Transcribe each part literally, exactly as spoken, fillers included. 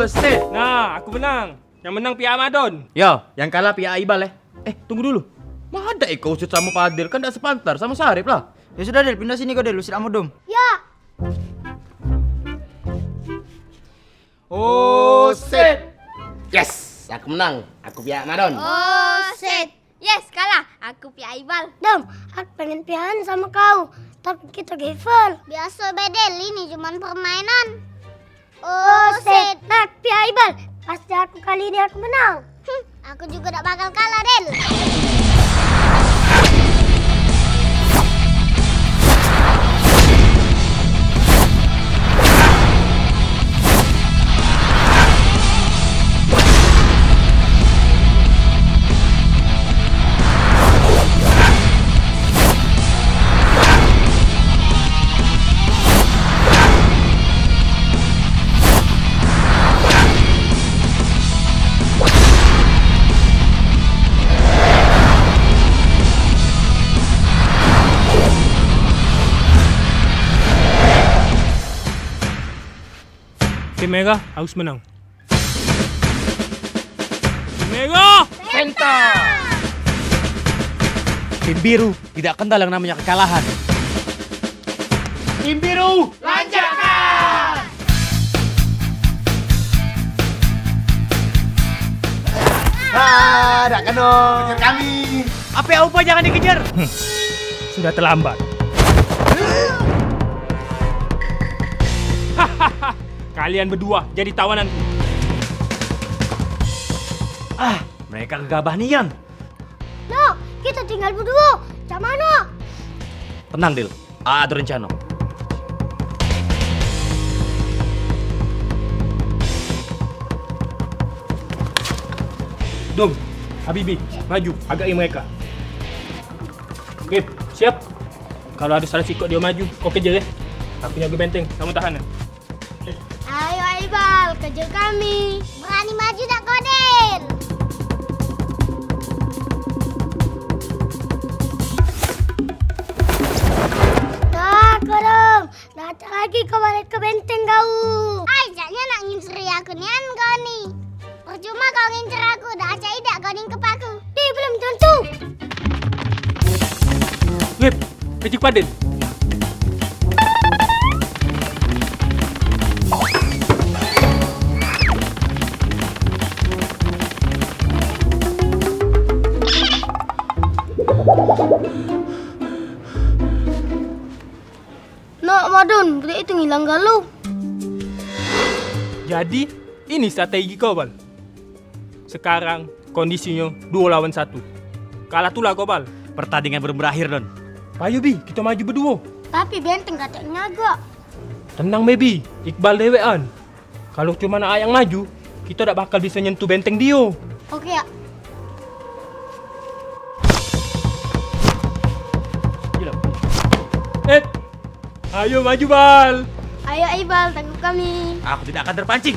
Set. Nah, aku menang. Yang menang pihak Madon. Yo, yang kalah pihak Ibal, eh. Eh, tunggu dulu. Madak iko Usit samo Padil, kan dak sepantar, samo Sarip lah. Ya sudah, Del, pindah sini kau, Del, Usit amo dom. Ya. Usit. Yes, aku menang. Aku pihak Madon. Usit. Yes, kalah. Aku pihak Ibal. Dom, aku pengen pihakan sama kau. Tapi kita gavel. Biasa be, Del, ini cuman permainan. Usit. Nah, pihak Ibal. Pasti aku kali ini aku menang. Hmm, aku juga dak bakal kalah, Del. Tim merah harus menang. Tim merah! Penta! Tim biru tidak kenal yang namanya kekalahan. Tim biru, lancarkan! Ah, dak kena. Kejar kami. Ape upa jangan dikejar? Hmm. Sudah terlambat. Kalian berdua jadi tawananku. Ah, mereka gegabah nian. No, kita tinggal berdua. Cak mano? Tenang, Dil. Aa ado rencano. Dom, Habibi, maju, agak mereka. Oke, siap. Kalau ada salah sikok dia maju, kau kejar ya. Aku nyaga benteng, kamu tahan ya. Ayo Aibal, kejar kami. Berani maju dak kau, Del? Nah, kodong. Dak cak lagi kau balik ke benteng kau. Ai, caknya nak nginceri aku nian kau ni. Percuma kau ngincer aku, dak acak idak kau ningkep aku. Di, belum tentu. Wip, kecik paden. Nak, Madun, budak itu ngilang galo. Jadi, ini strategi kau, Bal. Sekarang kondisinyo duo lawan satu. Kalah tulah kau, Bal. Pertandingan belum berakhir, Don. Payo, Bi, kito maju beduo. Tapi benteng katek nyagak. Tenang, Bi. Iqbal dewekan. Kalu cuman Aa yang maju, kito dak bakal biso nyentuh benteng dio. Oke, ya. Eh, ayo maju, Bal. Ayo, Ibal, tangkap kami. Aku tidak akan terpancing.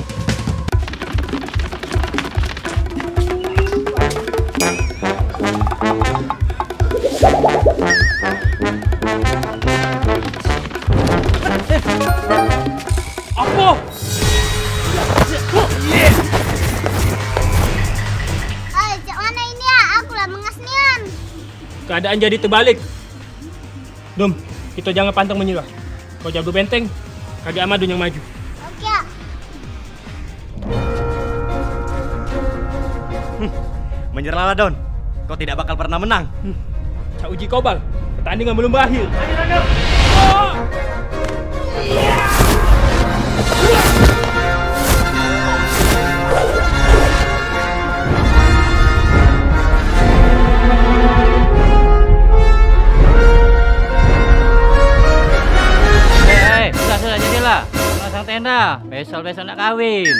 Apo? Oi, cak mano ini ya? Aku lah mengas nian. Keadaan jadi terbalik. Dom, kito jangan pantang menyerah. Kau jago benteng, kagek Amadun yang maju. Oke, ya. Hmm, menyerahlah, Don. Kau tidak bakal pernah menang. Hmm. Cak uji kau, Bal. Pertandingan belum berakhir. Eh, eh, sudah, sudah, jadilah. Pasang tenda. Besok-besok nak kawin.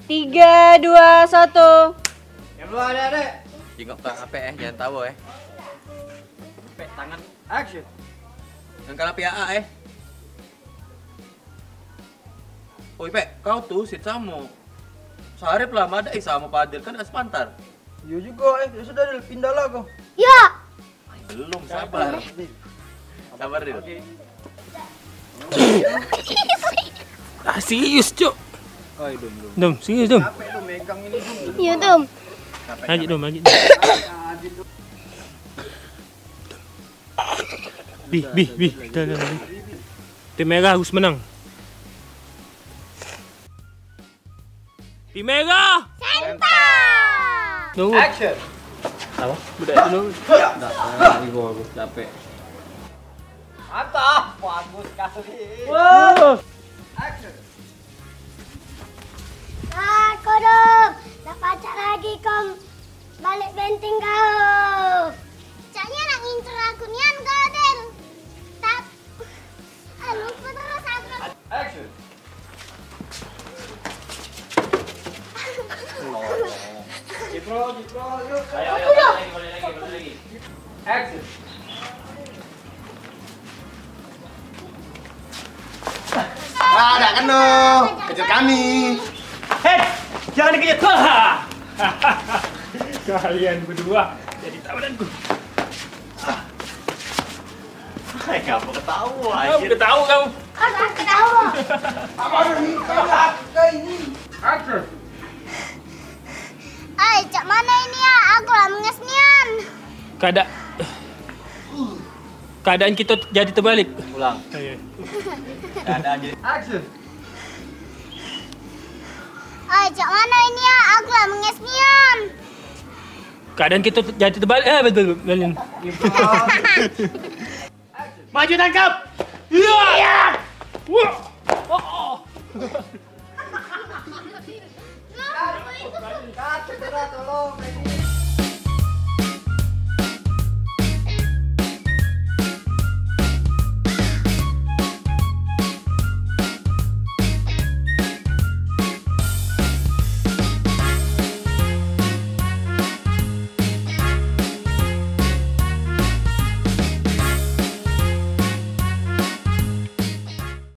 Tiga, dua, satu. Yang belum ada, Dek. Jingok ke ape, eh, jangan tawa, eh. Pek tangan. Action. Yang kalah P A A, eh. Oi, Pek, kau tu sit samo. Sarip lah, madak, eh, samo Padil kan sepantar. Iyo jugo, eh. Ya sudah, Dil, pindah lah kau. Ya. Belum, sabar. Sabar, Dil. Ah, serius, Cuk. Oi, Dum, Dum. Dum, serius, Dum. Capek, Dum, megang ini, Dum. Iya, Dum. Lanjut, Dum, lanjut. Bih, bih, bih. Dah, dah, dah. Tim merah harus menang. Tim merah. Senta. Tunggu. Action. Apa? Budak itu dulu. Dah, dah, dah, aku capek. Mantap, bagus kali. Wah. Action. Ah, kodok, dak pacak lagi kau balik benteng kau. Caknya nak ngincer aku nian kau, Del. Tap. Ah, lupa terus aku. Action. Cipro, Cipro, yuk. Ayo, ayo, balik lagi, balik lagi, balik lagi. Action. Ah, dak kena. Kejar kami. Hei, jangan dikejar. Kalian berdua jadi tawananku. Hai, kamu ketawa, kamu anjir. Ketawa kamu. Aku ketawa. Apa ada ni? Kau lagi ini. Action. Ai, cak mano ini ya? Aku lah menges nian. Kada-, keadaan kita jadi terbalik. Ulang. Iya. Keadaan jadi. Action. Ai, cak mano ini ya? Aku lah menges nian. Keadaan kita jadi terbalik. Eh, betul, betul. Maju tangkap. Iya. Wah. Oh, oh. Kak, segera tolong.